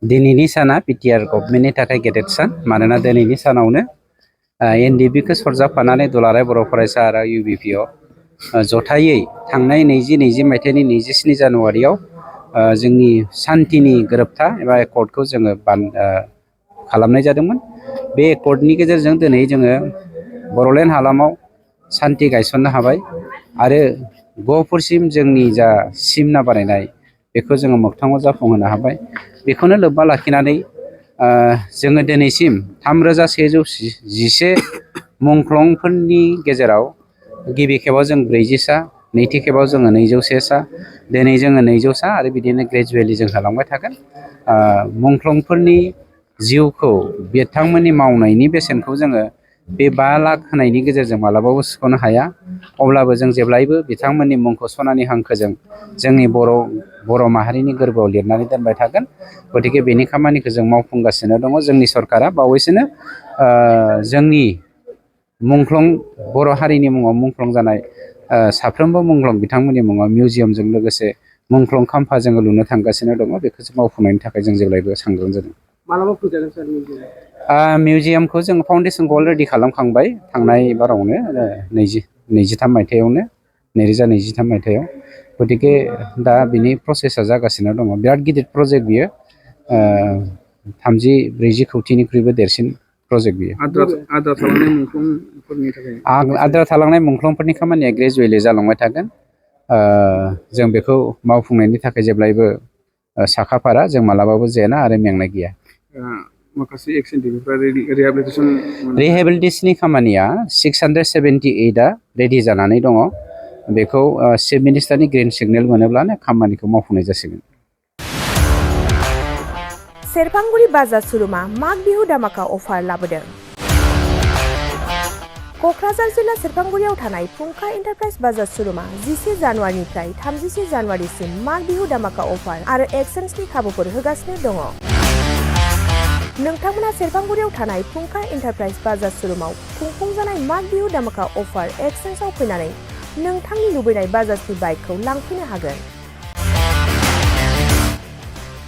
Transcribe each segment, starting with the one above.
दिनैनि साना BTR गभर्नमेन्टनि थाखाय गेदेर सान मानोना दिनैनि सानावनो NDBखौ सरजाबफानानै दुलाराय बर' फरायसा आरो UBPआव जथायै थांनाय 2020 मायथाइनि 27 जानुवारियाव जोंनि सान्थिनि गोरोबथा एबा एकर्डखौ जोङो खालामनाय जादोंमोन। बे एकर्डनि गेजेरजों दिनै जोङो बर'लेण्ड हालामाव सान्थि गायसननो हाबाय आरो गहपुरसिम जोंनि जा सिमना बानायनाय बेखौ जोङो मोगथाङाव जाफुंहोनो हाबाय। बेखौनो लोब्बा लाखिनानै जोङो दिनैसिम 3111 मुंख्लंफोरनि गेजेराव गिबि खेबाव जों 40 सा, नैथि खेबाव जोङो 201 सा, दिनै जोङो 200 सा आरो बिदिनो ग्रेजुवेलि जों होलांबाय थागोन। मुंख्लंफोरनि जिउखौ बिथांमोननि मावनायनि बेसेनखौ जोङो बे 5 लाख होनायनि गेजेरजों मालाबाबो सुख'नो हाया। अब्लाबो जों जेब्लायबो बिथांमोननि मुंखौ सनानि हांखोजों जोंनि बर' माहारिनि गोरबोआव लिरनानै दोनबाय थागोन। गतिके बेनि खामानिखौ जों मावफुंगासिनो दङ। जोंनि सरकारा बावैसोनो जोंनि मुंख्लं बर' हारिनि मुङाव मुंख्लं जानाय साफ्रोमबो मुंख्लं बिथांमोननि मुङाव मिउजियामजों लोगोसे मुंख्लं खाम्फा जोङो लुनो थांगासिनो दङ। बेखौ जों मावफुंनायनि थाखाय जों जेब्लायबो सांग्रां जादों। मालाबा फैजागोन सार मिउजियाम? मिउजियामखौ जों फाउन्डेसनखौ अलरेडि खालामखांबाय थांनाय बारावनो 2023 मायथाइयावनो 2023 मायथाइयाव। गतिके दा बिनि प्रसेसा जागासिनो दङ। बिराद गिदिर प्रजेक्ट बियो, 30-40 कौटिनिख्रुइबो देरसिन प्रजेक्ट बियो। आद्रा थालांनाय मुंख्लंफोरनि खामानिया ग्रेजुवेलि जालांबाय थागोन। जों बेखौ मावफुंनायनि थाखाय जेब्लायबो साखाफारा, जों मालाबाबो जेना आरो मेंनाय गैया। माखासे रिहेबिलिटेसननि खामानिया 678आ रेडि जानानै दङ। बेखौ चिफ मिनिस्टारनि ग्रिन सिगनेल मोनोब्लानो खामानिखौ मावफुंनाय जासिगोन। सेरफांगुरि बाजार श'रुमा माग बिहु दामाका अफार लाबोदों। क'क्राझार जिल्ला सेरफांगुरियाव थानाय फुंखा एन्टारप्राइज बाजार श'रुमा 11 जानुवारिनिफ्राय 31 जानुवारिसिम माग बिहु दामाका अफार आरो एक्सचेन्जनि खाबुफोर होगासिनो दङ। नोंथांमोना सेरफांगुरियाव थानाय फुंखा एन्टारप्राइज बाजार श'रुमाव खुंफुंजानाय माग बिहु दामाका अफार एक्सचेन्जआव फैनानै नोंथांनि लुबैनाय बाजाजनि बाइकखौ लांफैनो हागोन।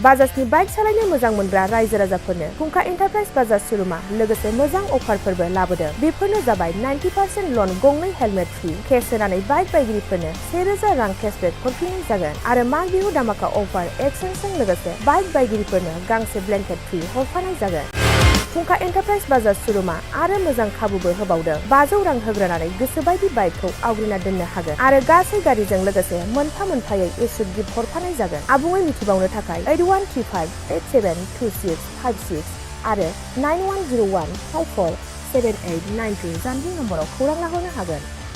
बाजाजनि बाइक सालायनो मोजां मोनग्रा रायजो राजाफोरनो फुंखा एन्टारप्राइज बाजार श'रुमा लोगोसे मोजां अफारफोरबो लाबोदों। बेफोरनो जाबाय 90% लन, गंनै हेलमेट फ्रि, केस होनानै बाइक बायगिरिफोरनो 1000 रां केसबेक हरफिननाय जागोन आरो माग बिहु दामाका अफार एक्सचेन्जजों लोगोसे बाइक बायगिरिफोरनो गांसे ब्लेंकेट फ्रि हरफानाय जागोन। फुंखा एन्टारप्राइज बाजार श'रुमा आरो मोजां खाबुबो होबावदों। 500 रां होग्रोनानै गोसोबायदि बाइकखौ आवग्रिना दोननो हागोन आरो गासै गारिजों लोगोसे मोनफा मोनफायै इस्यु गिफ्ट हरफानाय जागोन। आबुङै मिथिबावनो थाखाय 8135872656 आरो 9101547892 जानबुं नम्बराव खौरां लाहरनो हागोन।